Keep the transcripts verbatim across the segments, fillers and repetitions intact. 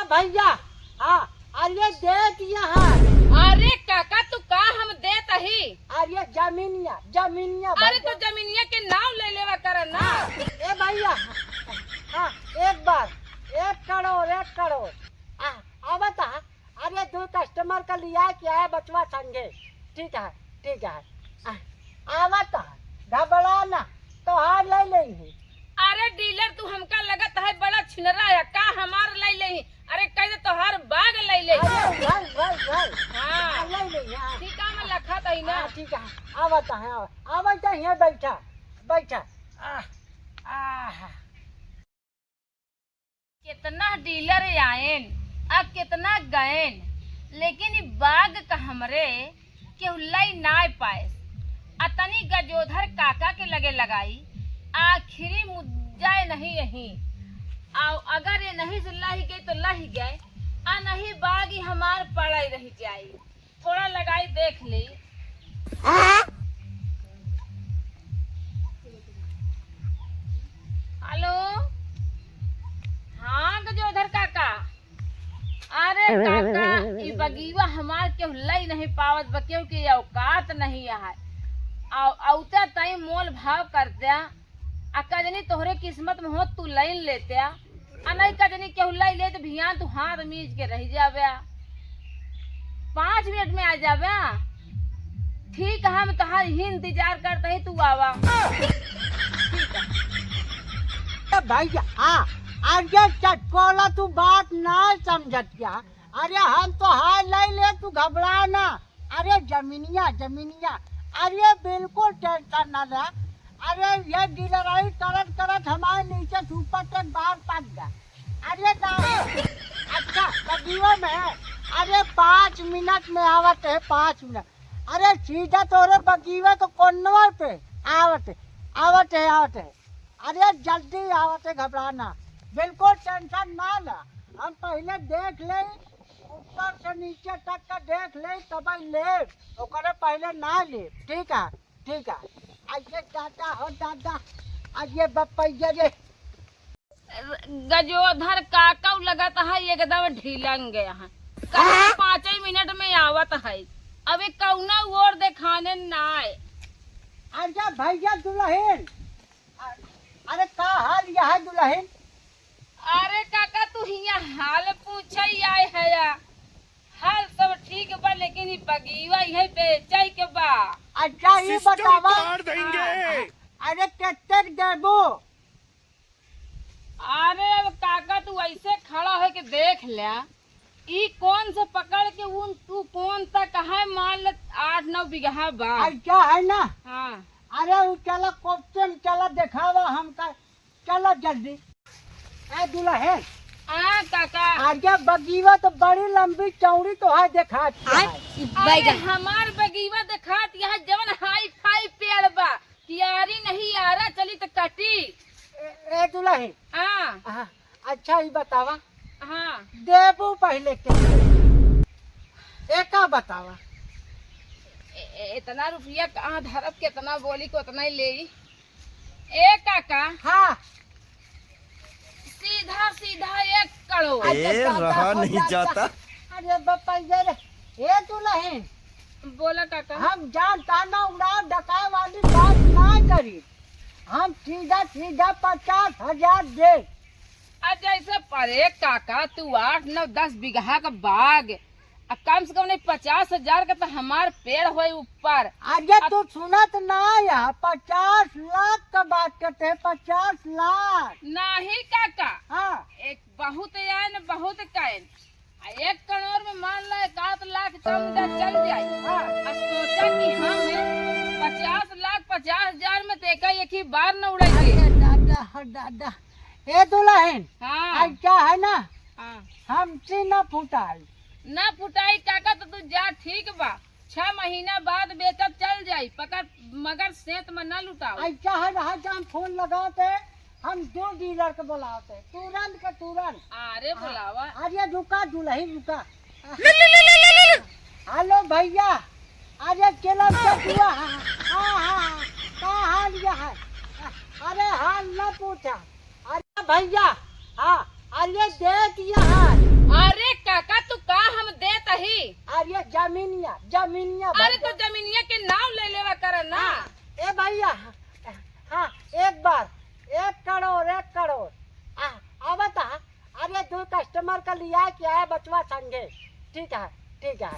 भइया, हाँ, अरे देत यहाँ। अरे काका, तू का हम देत ही? अरे जमीनिया, जमीनिया अरे भइया। तो जमीनिया के नाम ले लेवा कर ना। हाँ, ए भइया, हाँ, एक बार, एक करोड़, एक करोड़। आ, आवत है, अरे दो customer का लिया के आए बचवा संगे। ठीक है, ठीक है। आ, आवत है, घबरा ना, तोहार ले लेंगे। अरे dealer, तू हमका लगत है बड़ा छिनरा है, का हमार ले लेही? अरे कह दे तोहार बाग ले लेही। अरे उधर, उधर, उधर। हाँ। हाँ, ले लेही, हाँ। ठीक है, मैं लखत ही ना। हाँ, ठीक है। आवत है, आव-, आवत है, यहाँ बैठा, बैठा। आह, आह। कितना dealer आएन, आ कितना गएन, लेकिन ई बाग का हमरे केहू लई नाय पाएस। अतनी गजोधर काका के लगे लगाई, आखिरी मुज्जा एनही यही। आ अगर एनही से लही गई तो लही गए, आ नहीं बागी हमार पड़ाई रह जाई। थोड़ा लगाई देख ली। हेलो, हाँ गजोधर काका, अरे काका, ई बगीवा हमार केहू लई नहीं पावत बा, केहू के औकात नहीं है। औ-, औते तई मोल भाव करत्या, आ कजनी तोहरे किस्मत में होत तू लई लेत्या, आ नहीं कजनी केहू लई लेत भियान तू हाथ मीज के रह जाव्या। पाँच मिनट में आ जाव्या। ठीक है, हम तोहार ही इंतजार करत ही, तू आवा। ठीक है। ए भइया, हाँ, अरे चटकोला तू बात ना समझत क्या? अरे हम तोहार लई ले, तू घबरा ना। अरे जमीनिया, जमीनिया, अरे बिल्कुल tension ना ले। अरे ये dealer आई करत करत हमारे नीचे से ऊपर तक बाहर पक गया। अरे ना, अच्छा, बगीवा में है। अरे पाँच मिनट में आवत है, पाँच मिनट। अरे सीधा तोरे बगीवा के कोनवा पे आवत है, आवत है, आवत है। अरे जल्दी आवत है, घबरा ना, बिल्कुल tension ना ला। हम पहले देख ले, ऊपर से नीचे तक का देख ले, तब ले, ओकरे पहले ना ले। ठीक है, ठीक है। अरे दादा हो दादा, अरे बपैया रे। गजोधर काका लगत है एकदम ढीलंग गया है। कल पाँच ही मिनट में आवत है, अबे कौना ओर देखाने ना आए। अच्छा भइया दुलहिन, अ-, अरे का हाल यह है दुलहिन? अरे काका, तू हियाँ हाल पूछे आए है या? हाल सब ठीक बा, लेकिन ई बगीवा इहे बेचे के बा। अच्छा, ये सिस्टम बतावा। पार देंगे। हाँ, हाँ। अरे, केतेक देबो? अरे, अब काका, तू ऐसे खड़ा होके देख ल्या, ई कौन से पकड़ के उन, तू कौन तक है, मान ले, आठ नौ बीघा बा। अच्छा है ना? हाँ। अरे, उ चला, कोप्ते में चला, देखावा हमका। चलो जल्दी। ए दुलहिन। हाँ काका। आगे बगीवा तो बड़ी लंबी चौड़ी तो है, देखात है। अरे हमार बगीवा देखात है, जवन हाई फाई पेड़ बा, कियारी नहीं आरा चली त कटी। ए, ए दुलहिन। हाँ। हाँ, अच्छा ई बतावा। हाँ। देबू पहले के? एका बतावा। ए, ए, इतना रुपया कहाँ धरब, कितना बोली को उतना ही लेई। ए काका। हाँ। सीधा सीधा एक करोड़। ए, अच्छा, दादा, रहा हो नहीं दादा। जाता। अरे बपैया रे, ए दुलहिन। बोला काका। हम जान ताना उड़ान डकाए वाली बात ना करी, हम सीधा सीधा पचास हजार दे। आ जैसे परे काका, तू आठ नौ दस बीघा का बाग, आ कम से कम नहीं पचास हजार का तो हमार पेड़ होई ऊपर। अरे आ तू सुनत ना या, पचास लाख का बात करते हैं, पचास लाख। नहीं काका, हाँ। एक बहुत आयन, बहुत कायन। आ एक करोड़ में मान ला एक आध लाख चंदा चल जाई। हाँ। आ सोचा कि हम पचास लाख पचास हजार में देखा एक ही बार न उड़ाई दे। अरे दादा, हो दादा। ए दुलहिन, हाँ। ऐसा है ना, हाँ। हमसे ना फुटाई। ना फुटाई काका, तो तू जा, ठीक बा, छह महीना बाद बेचब चल जाई, पका, मगर सेंत में ना लुटाओ। ऐसा है रहा कि हम फोन लगाते, हम दो डीलर के बुलाते, तुरंत के तुरंत। अरे हाँ। बुलावा। अरे रुका दुलहिन, रुका। हेलो भइया, अरे केला चटुआ, हाँ, हाँ, हाँ, का हाल यह है? अरे हाल ना पूछा। अरे भइया, हाँ, अरे देख यह है। जमीनिया अरे भैया। तो जमीनिया के नाम ले लेवा कर ना। हाँ, ए भैया, हाँ, एक बार, एक करोड़, एक करोड़। आ, आवत है, अरे दो कस्टमर का लिया के आए बचवा संगे। ठीक है, ठीक है।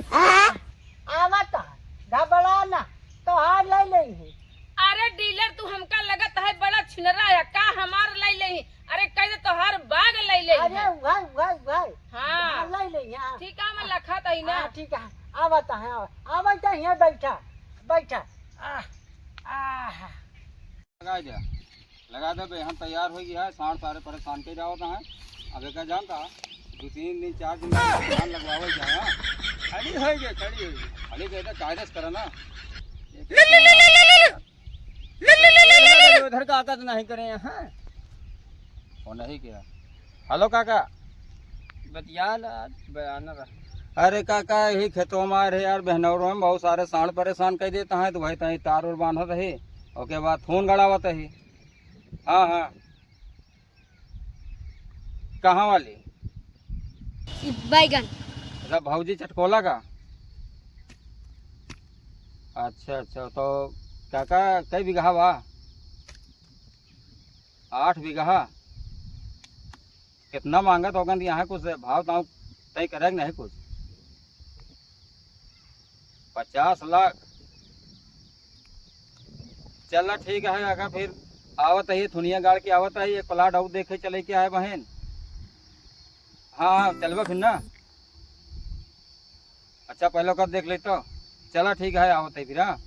आवत है, घबरा ना, तोहार ले लेंगे। अरे डीलर, तू हमका लगत है बड़ा छिनरा है, का हमार ले लेही? अरे कह दे तोहार बाग ले लेही अरे है। उहे, उहे, उहे। हाँ। हाँ, ले लेही, हाँ। ठीक है, मैं लखत ही ना। हाँ, ठीक है, आवत है, आवत है, यहाँ बैठा, बैठा। आह, आह। लगा दे, लगा दे बे, हम तैयार हो गया है, सांड सारे परेशान के जावत हैं। अब एक जानता, दो तीन दिन, चार दिन बाद धान लगवावल जाए, हाँ? खड़ी हो गए, खड़ी हो गए। खड़ी कह दे, कायदे से करा ना। उधर का आकत नहीं करे हैं। वो नहीं किया। हेलो काका। बतिया ला, बयाना रहा। अरे काका, यही खेतों में आ रहे यार, बहनौरों में बहुत सारे सांड परेशान कर देता है, तो वही तहीं तार उर बांधत रही, ओके बाद फोन गड़ावत रही। हाँ, हाँ। कहाँ वाली? ई बैगन। अच्छा, भौजी चटकोला का? अच्छा, अच्छा, तो काका, कई बीघा बा? आठ बीघा। कितना मांगत होगन, यहाँ कुछ भाव ताव तय करे कि नहीं कुछ? पचास लाख। चला ठीक है, अगर फिर आवत ही, थुनिया गाड़ के आवत ही, एक प्लाट और देखे चले के आए बहन। हाँ, हाँ, चलबा फिर ना। अच्छा, पहले ओकर देख ले तो। चला ठीक है, आवत ही फिर, हाँ।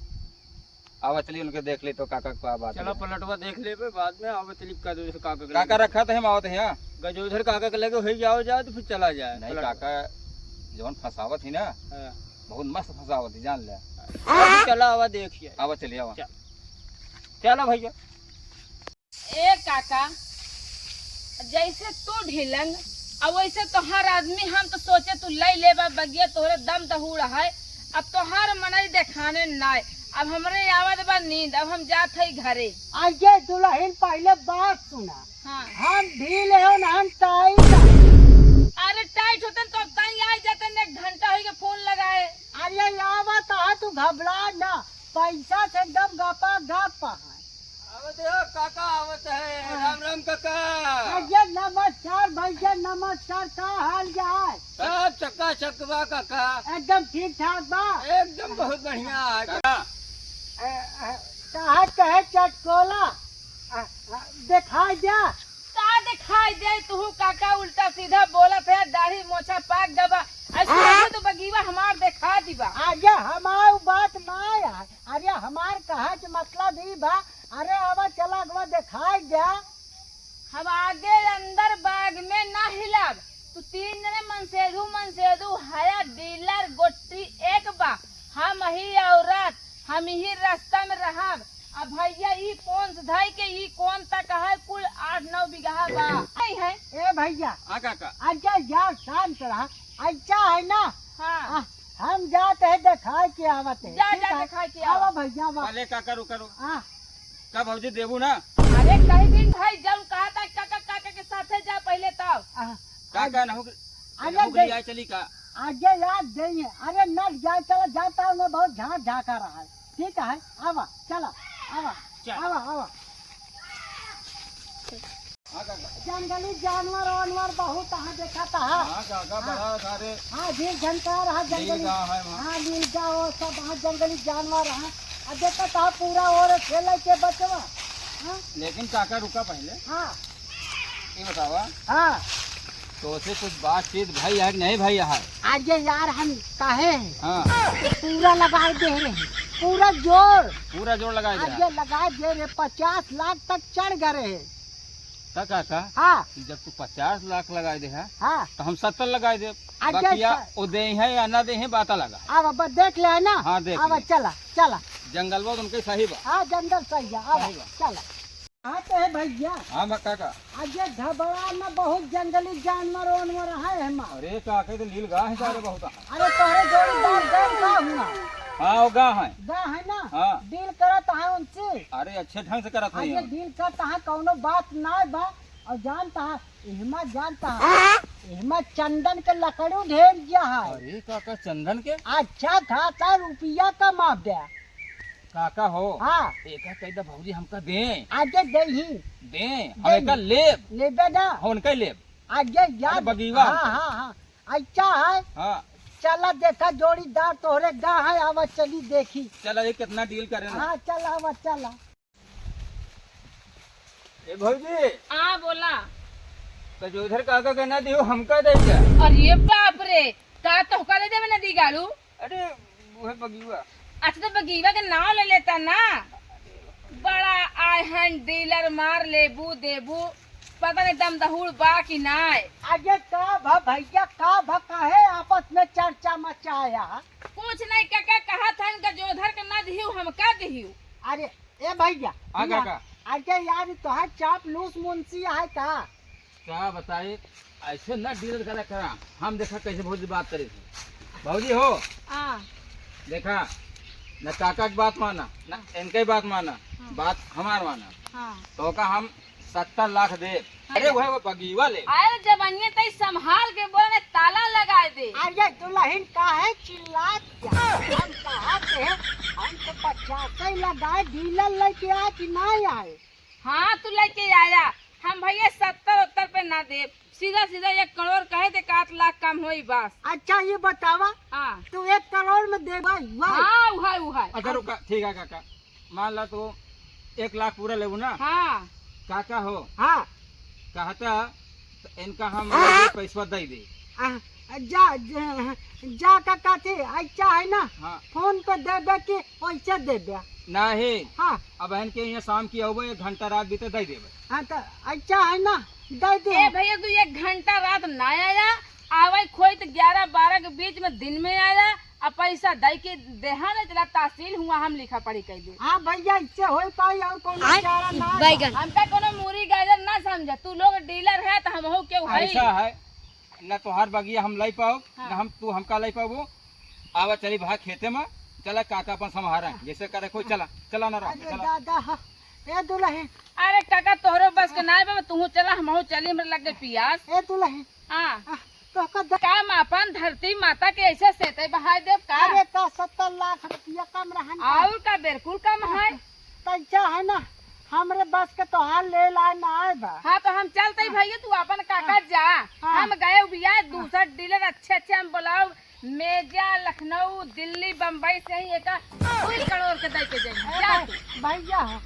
आवा चलिए, उनके देख ले तो काका का बात चला है। पलटवा देख लेबे, बाद में आवा चलिए का दूसरे काका के काका लगे। रखा तो हम आवत हैं, हाँ। गजोधर काका के लगे हो जाओ जाओ तो फिर चला जाए नहीं, पलटवा। काका जौन फंसावत ही ना, हाँ। बहुत मस्त फंसावत ही, जान ले। चला आवा देखिए। आवा चलिए, आवा। चल। चला भैया। ए काका, जैसे तू ढिलंग, अब वैसे तोहार आदमी, हम तो सोचे तू लई लेबा बगिया, तोहरे दम दहूड़ है। अब तोहार मनई देखाने नाय, अब हमरे आवत बा नींद, अब हम जात हई घरे। अरे दुलहिन, पहिले बात सुना। हाँ। हम ढील हो ना, हम टाइट। अरे टाइट होतन तो अब ताई आई जातन, एक घंटा होई के फोन लगाए। अरे आवत है, तू घबरा ना, पैसा से एकदम गपा गप है। आवत है काका, आवत है। हाँ। राम राम काका। भैया नमस्कार, भैया नमस्कार, का हाल चाल? सब चकाचक बा काका। एकदम ठीक ठाक बा। एकदम बहुत बढ़िया है काका। ए, ए, कहा कहे चटकोला, आ, आ, दिखाई द्या। का दिखाई दे तू काका, उल्टा सीधा बोलत है, दाढ़ी मोछा पाक गबा। ऐसे तो बगीवा हमार देखा दिबा। आगे हमार बात ना है। अरे हमार कहा के मतलब ई बा, अरे अब चला अगवा दिखाई द्या। हम आगे अंदर बाग में ना हिलाब। तू तीन जने मनसेधु, मनसेधु हया डीलर गोट्टी एक बा। हम ही औरत, हम ही रास्ता में रहब। अब भैया ई कौन से धाई के ई कौन तक है, कुल आठ नौ बीघा बा। नहीं है। ए भैया। हाँ काका। अच्छा यार शांत रहा, अच्छा है ना? हाँ। आ, हम जात है दिखाई के आवत है। जा, ठीक जा, है? दिखाई के आवा आवा। भैया, आवा। पहले काका रुका, रुका। हाँ। का भौजी देबू ना? अरे कहीं दिन भाई जौन कहा था काका, काका के साथे जा पहले तब। हाँ। काका नहु के, अरे नहु के दे-, लिया चली का? आगे यार देंगे। अरे न जाए चला जाता हूँ, मैं बहुत झाँक झाँका रहा है। ठीक है, आवा, चला, आवा, चल। आवा, आवा। हाँ, काका। जंगली जानवर वानवर बहुत है, देखा था। हाँ, काका, हाँ। बड़ा सारे हाँ, ढील झंकार है नील जंगली। गाय है वहाँ। हाँ, नील गाय, वो सब वहाँ जंगली जानवर है। अब देखा था, पूरा और खेले के बचवा। हाँ? लेकिन काका, रुका पहले। हाँ। ये बतावा। हाँ। तो उसे कुछ बातचीत भाई है कि नहीं भाई है? आज ये यार हम काहे हैं? हाँ। पूरा लगाए दे रहे हैं, पूरा जोर। पूरा जोर लगाए दे आज रहा। ये लगाए दे रहे, पचास लाख तक चढ़ गए रहे। त काका, हाँ। जब तू पचास लाख लगाए दे है, हाँ। तो हम सत्तर लगाए दे। आज बाकी ये या स- वो दे है या ना दे है, बात अलग है। अब, अब देख ले है ना? हाँ, देख अब ले। चला, चला। जंगल बहुत उनके सही बा। हाँ, जंगल सही है, अब सही बा। चला। हाँ तो है भैया। हाँ, मैं काका। आज ये घबरा ना, बहुत जंगली जानवर वानवर है हमार। अरे काका, तो नील गाय है सारे बहुत है। अरे तोहरे जोड़ीदार गए का हुआ? हाँ, वो गाय है। गाय है ना? हाँ। डील करत है उनसे। अरे अच्छे ढंग से करत है। अरे डील करत है, कौनो बात ना बा। और जानता है, इहमा जानता है, एमा चंदन के लकड़ू ढेर जा है। अरे काका, चंदन के? अच्छा खासा रुपया कमाब्या। काका हो, हाँ। एका कह दा भौजी हमका दे। आगे दे ही। दे, दे हम एका ही। लेब। लेबे ना। हम उनका ही लेब। आगे यार। अरे बगीवा हाँ, हमका। हाँ, हाँ। अच्छा है। हाँ। चला देखा जोड़ीदार तोहरे गा है, आवा चली देखी। चला ये कितना डील करे ना। हाँ, चला आवा, चला। ए भौजी। हाँ, बोला। गजोधर काका के ना दियो, हमका दे जा। अरे बाप रे, का तोहका दे देवे ना दी गाड़ू? अरे, उहे बगीवा। अच्छा, तो बगीवा के नाव ले लेता ना। बड़ा आयहन डीलर मार लेबू देबू, पता नहीं दम दहुड़ बा कि नाय। अरे का भा भैया, का भा, काहे आपस में चर्चा मचाया? कुछ नहीं काका, कहा था इनका जोधर के ना दिहू, हमका दिहू। अरे ए भैया, हाँ सुना, काका। अरे यार, तोहार चापलूस मुंशी है का? का बताई, ऐसे ना डीलर करा करा। हम देखा कैसे भौजी बात करे थी। भौजी हो, हाँ। देखा, न काका की बात माना, न इनके बात माना, हाँ। बात हमार माना। हाँ। तो का हम सत्तर लाख दे। हाँ। अरे वह वो बगीवा ले। अरे जबनिया तई संभाल के बोले, ताला लगा दे। अरे दुल्हन काहे चिल्लात जा? हम कहा थे, हम तो पचास ही लगाए, डीलर लेके आए कि ना आए? हाँ, तू लेके आया। हम भैया सत्तर उत्तर पे ना देब, सीधा सीधा एक करोड़ कहे दे, एक आध लाख कम होई बस। अच्छा ये बतावा, हाँ। तू एक करोड़ में देबा? वाह। हाँ, उहाय, उहाय। अच्छा रुका, ठीक है काका, मान ला तू एक लाख पूरा लेबू ना? हाँ। काका हो, हाँ। कहता तो इनका हम पैसवा दे दे। आ, जा, जा, जा काका थे, अच्छा है ना, हाँ। फोन पे देबे कि वैसे देबे? नहीं। हाँ। अब इनके यहाँ शाम की आवे, एक घंटा रात बीते दे देबे। हाँ, तो अच्छा है ना, दे दे। ए भैया, तू एक घंटा रात ना आया, आवे खोई तो ग्यारह बारह के बीच में दिन में आया, अब पैसा दे के देहा नहीं, चला तहसील हुआ, हम लिखा पढ़ी कर दे। हाँ भैया, इससे हो पाई और कोनो आय, चारा ना बैगन। हमका कोनो मूरी गाजर ना समझा, तू लोग डीलर है तो हम हो क्यों है? ऐसा है, न तोहार बगिया हम लाई पाओ, हाँ। न हम, तू हमका लाई पाबो। आवा चली भाई खेते में, चला काका अपन संभारा, जैसे करे कोई, चला, चला ना राम, अरे चला। दादा, हाँ। ए दुल्हन। अरे काका, तोहरो बस के नाय बा, तू चला, हम चली, हमरे लगे पियास। ए दुल्हन। हाँ। आ, तोहका द- का हम अपन धरती माता के ऐसे सेते बहाय देब का? अरे का सत्तर लाख रुपया कम रहन का? और का बिल्कुल कम हाँ, है। तो अच्छा है ना, हमरे बस के तोहार ले लाए ना आए बा। हाँ, तो हम चलते ही हाँ। भैया, तू अपन काका हाँ। जा। हाँ। हम गए बिया हाँ। दूसर डीलर अच्छे अच्छे हम बुलाओ, मेजा, लखनऊ, दिल्ली, बम्बई से ही एका दुई करोड़ के दे के जाई। ए जा भाई, तू। भैया,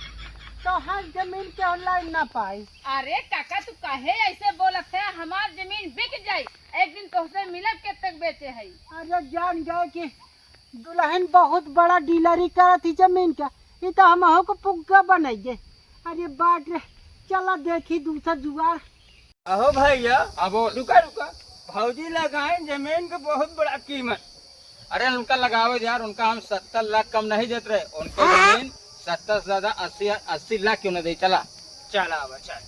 तोहार जमीन के लाई ना पाई। अरे काका, तू काहे ऐसे बोलत है? हमार जमीन बिक जाई, एक दिन तोहसे मिलब, केतक बेचे है। अरे जान गए कि दुल्हन बहुत बड़ा डीलरी करत ही जमीन का, ई तो हमहू को पुग्गा बनाइए। अरे बाप रे, चला देखी दूसर जुगाड़। अहो भैया, हाँ बोल। रुका, रुका। भौजी लगाए जमीन के बहुत बड़ा कीमत। अरे उनका लगावे यार, उनका हम सत्तर लाख कम नहीं देत रहे, उनके हाँ? जमीन सत्तर से ज्यादा अस्सी, अस्सी लाख क्यों ना दे, चला। चला बा, चल।